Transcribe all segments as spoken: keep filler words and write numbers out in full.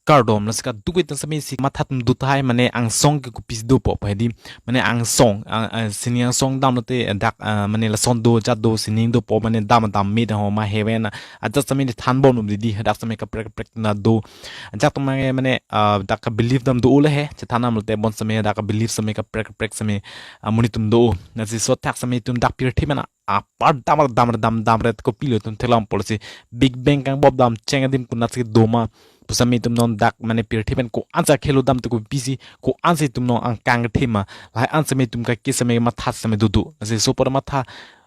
kardom, lasi kadokave atum same isi matha atum do tahai, mane angsong ke kopisi dopo, pa hedi, mane angsong, ah, ah, sining angsong damlote dak, ah, mane lason do, jat do, sining dopo, mane dam dam me dam ho ma heaven, ah, ajat same di thanbom num didi, dak same kaprek kaprek na do. Ajat atum mane, mane, ah, dak ka belief dam do ule he, chethan damlote bonsame dak ka belief same kaprek kaprek same, ah, monit atum do. Lasi so thak same itum dak pirthe mane apar dam dam dam dam ret kopilo itum theklong pulo si Big Bang kangbop dam cheng adim konatsi doma pu same itum non dak mane pirthe pen ko-ansi khelo dam te kopisi, ko-ansi itum non angkang thema, lahai an same itum kake same matha same dodo. Lasi so por matha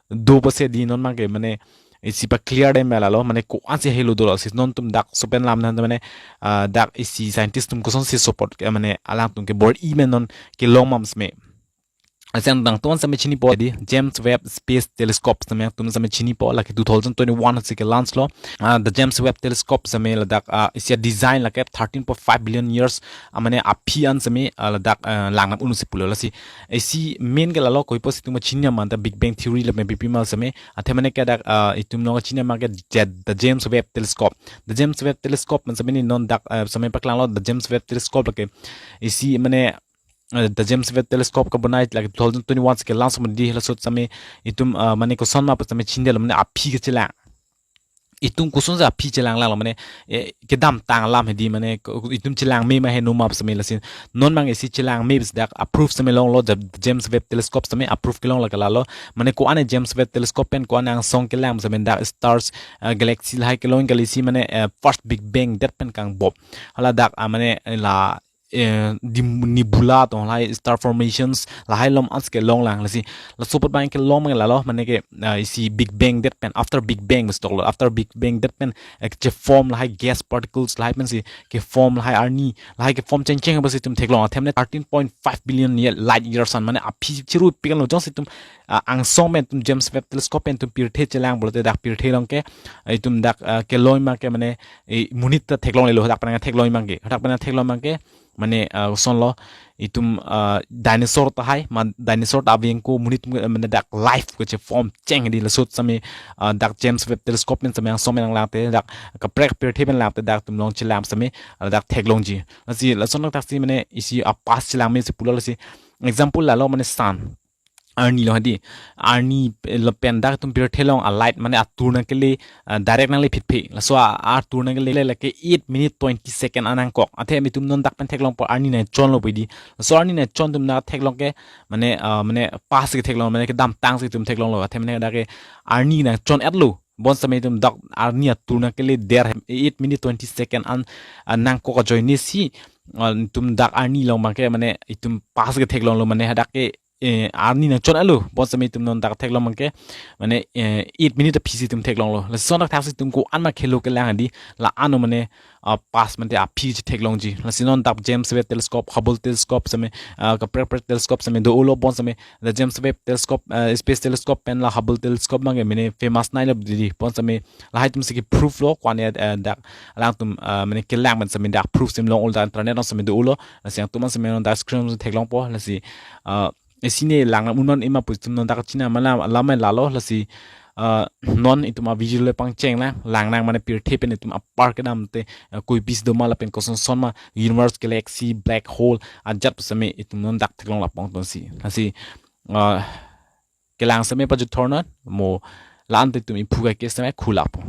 do pusi di non mangke mane isi pa clear dem lalo, mane ko-ansi helo dolo si non itum dak so pen lam nan mane, ah, dak isi scientist atum kosonsi support ke mane alangtum ke bor-i men non kelong ma same. Asang dang tuan same chinipo di James Webb Space Telescope same atum same chinipo, lake two thousand twenty-one si ke launch lo. Ah, the James Webb Telescope same ladak, ah, isi design lake thirteen point five billion years, ah, mane aphi an same, ah, ladak, ah, lang nam unu si pulo. Lasi isi main ke lalo koipo si itum chini ma ta Big Bang Theory lapen pipi mal same. Athe mane ke dak, ah, itum non chini ma ke jet the James Webb Telescope. The James Webb Telescope man same ni non dak, ah, same paklang lo the James Webb Telescope lake isi mane, eh, the James Webb Telescope kabonai lake two thousand twenty-one si ke launch mandi, laso same itum, ah, mane koson ma pu same chini lo mane aphi kechelang. Itum kosonsi aphi chelang lang lo mane, eh, kedamtang alam hedi mane ko-, itum chelang me ma he numa same lasi. Non mang isi chelang me bis dak approve same longlo, the James Webb Telescope same approve kelong lake lalo. Mane ko-an James Webb Telescope pen ko-an angsong kelang same dak stars, ah, galaxy lahai kelong kali si mane, eh, first Big Bang det pen kangbop. Hala dak, ah, mane la, eh, di nebula tong lahai star formations lahai lom ans kelong lang lasi. Laso apot bang kelong mang lalo mane ke, ah, isi Big Bang det pen, after Big Bang mes toklo, after Big Bang det pen, eh, che form lahai gas particles lahai pensi ke form lahai arni lahai ke form cheng cheng pusi itum theklong. Athe mane thirteen point five billion ye-, light years an mane aphi chiru pikan lo jongsi itum, ah, angsong pen itum James Webb Telescope pen itum pirthe chelang pulote dak pirthe along ke, ah, itum dak, ah, kelong ma ke mane, eh, monit ta theklonglelo, dak pen theklong ma ke, dak pen theklong ma ke mane, ah, kosonlo itum, ah, dinosaur tahai ma dinosaur ta aveng ko monit atum, eh, mane dak life ko che form cheng di laso same, ah, dak James Webb Telescope pen same angsong pen lang te dak kaprek pirthe pen lang te dak itum long chelang same, ah, dak theklongji. Lasi lason dak si mane isi apas chelang me si pulo lasi example lalo mane sun. Arni lo hedi. Arni, eh, lapen dak itum pirthe along a light mane atur nangkele, ah, direct nangle phitphe. Laso a, atur nangkele lake eight minute twenty second an nangkok. Athe itum non dak pen theklongpo arni nangchonlo pu di. Laso arni nangchon itum dak theklong ke mane, ah, mane pas ke theklong mane kedamtang si itum theklonglo. Athe mane dak ke arni nangchon-etlo. Bonsame itum dak arni atur nangkele der hem eight minute twenty second an, ah, nangkok ajoine si, ah, itum dak arni along ma ke mane itum pas ke theklonglo mane dak ke, eh, arni nangchon-etlo, bonsame itum non dak theklong ma ke, mane, eh, eight minute aphi si itum theklonglo. Lason dak thak si itum ko-an ma khelo kelang di, la ano mane, ah, pas mante aphi si theklongji. Lasi non dak James Webb Telescope, Hubble Telescope same, ah, kaprek prek telescope same do ulo, bonsame the James Webb Telescope, ah, Space Telescope pen la Hubble Telescope ma ke mane famous nai lo di, bonsame lahai atum si ke proof lo, ko-an, eh, dak alangtum, ah, mane kelang pen same dak proof sim long ul dak internet along same do ulo. Lasi alangtum an same non dak screen theklongpo, lasi, ah, isi ne lang nam unman ima pu itum non dak chini ma lam, lam lalo lasi, ah, non itum a video le pangcheng lang, lang nang mane pirthe pen itum apar kedam te, ah, koipisi doma lapen koson son ma universe, galaxy, black hole ajat pu same itum non dak theklong lapong ton si. Lasi, ah, kelang same pajut thornon mo la-an te itum iphu kake same khulapo.